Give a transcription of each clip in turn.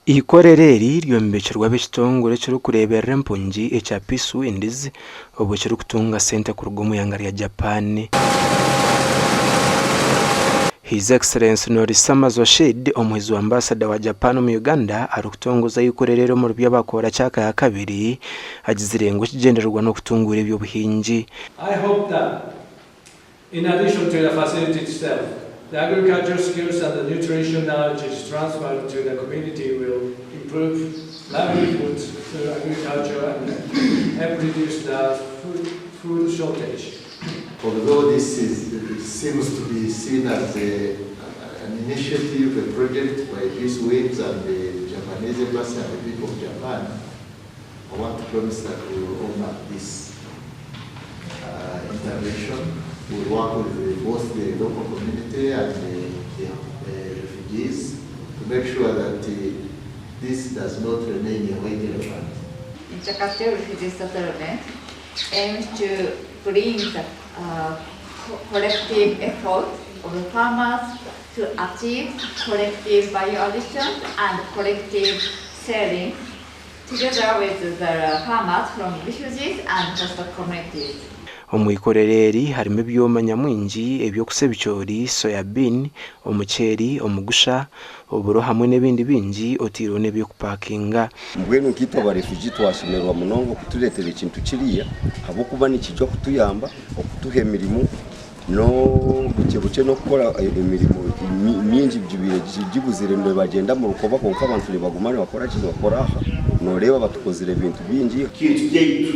Eikorero eri ryombekirwe ab'ekitongore ekirikureeberera empungi ekya Peace Winds obwo kirikutunga sente kuruga omu ihanga rya Japan. His Excellency Norisa Mazoshid, omuhizi wa Ambasada wa Japan omu Uganda arikutongoza eikorero eri omuri Byabakoora Kyaka yakabiri agizire ngu ekigyendererwa n'okutunguura eby'obuhingi. I hope that In addition to the facility itself, the agricultural skills and the nutrition knowledge is transferred to the community will improve livelihoods through agriculture and help reduce the food, food shortage. Although this is, seems to be seen as a, an initiative, a project by Peace Winds and the Japanese Embassy and the people of Japan, I want to promise that we will honor this intervention. We will work with the, both the local community and the, the, the refugees to make sure that this does not remain a white elephant. In Kyakate Refugee Settlement aims to bring the collective effort of the farmers to achieve collective value addition and collective selling together with the farmers from refugees and host communities. Omu ikorero eri harimu ebyoma nyamwingi eby'okusa ebicoori, soya bean, omuceeri, omugusha, oburo hamwe n'ebindi bingi oteireho n'eby'okupakinga. Mbwenu nkaitwe aba refugee twashemererwa munonga okutureetera ekintu kiriya ahabw'okuba nikija kutuyamba okutuha emirimo n'obukye bukye n'okukora emirimo mingi gibaire gibuzire nibagyenda omu rukoba kwonka abantu nibaguma nibakora ki nibakora aha noreeba batukozire ebintu bingi. Kintu kyaitu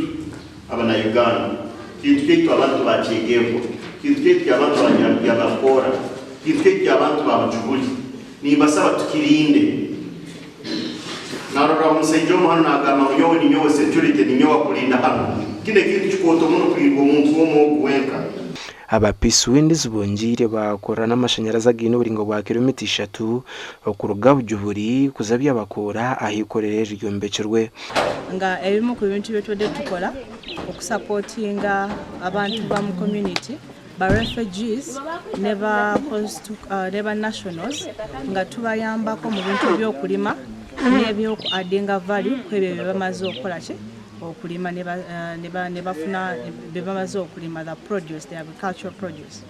abana Uganda, kintu kyaitu abantu ba Kyegegwa, kintu kyaitu abantu ba Nyabakoora, kintu kyaitu abantu ba Bujubuli, nimbasaba tukirinde. Narora omusaija omu hanu nagamba ngu nyowe ninyowe security, ninyowe akulinda hanu. Kinu ekintu kikooto muno kulindwa omuntu omu ogu wenka. Aba Peace Winds bongiire baakora n'amashanyarazi againe oburingo bwa kiromita ishatu okuruga Bujuburi kuza Byabakoora ahu eikorero eri ryombekirwe. Nga ebimu ku bintu byetubadde tukola okusupportinga abantu ba mu community ba refugees ne ba host, ne ba nationals nga tubayambako mu bintu by'okulima n'ebyoku addinga value kwebyo bye bamaze okukola ki okulima ne bafuna bye bamaze okulima, the produce, the agricultural produce.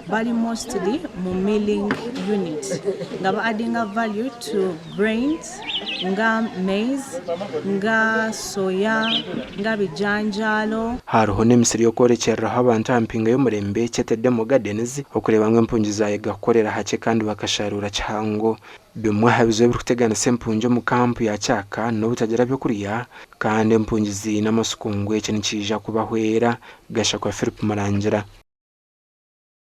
Bali mostly mu milling unit nga ba addinga value to grains nga maize, nga soya, nga bijanjaalo. Hariho n'emisiri y'okworekyereraho abantu aha mpinga y'omurembe, Kyete Demo Gardens, okureeba ngu empungi zaayega kukorera hakye kandi bakasharuura kihango. Bimwe aha bizibu ebirikuteganisa empungi omu kampu ya Kyaka n'obutagira by'okurya kandi empungi ziine amatsiko ngu eki nikiija kubahwera, Gashakwa Philip Murangira.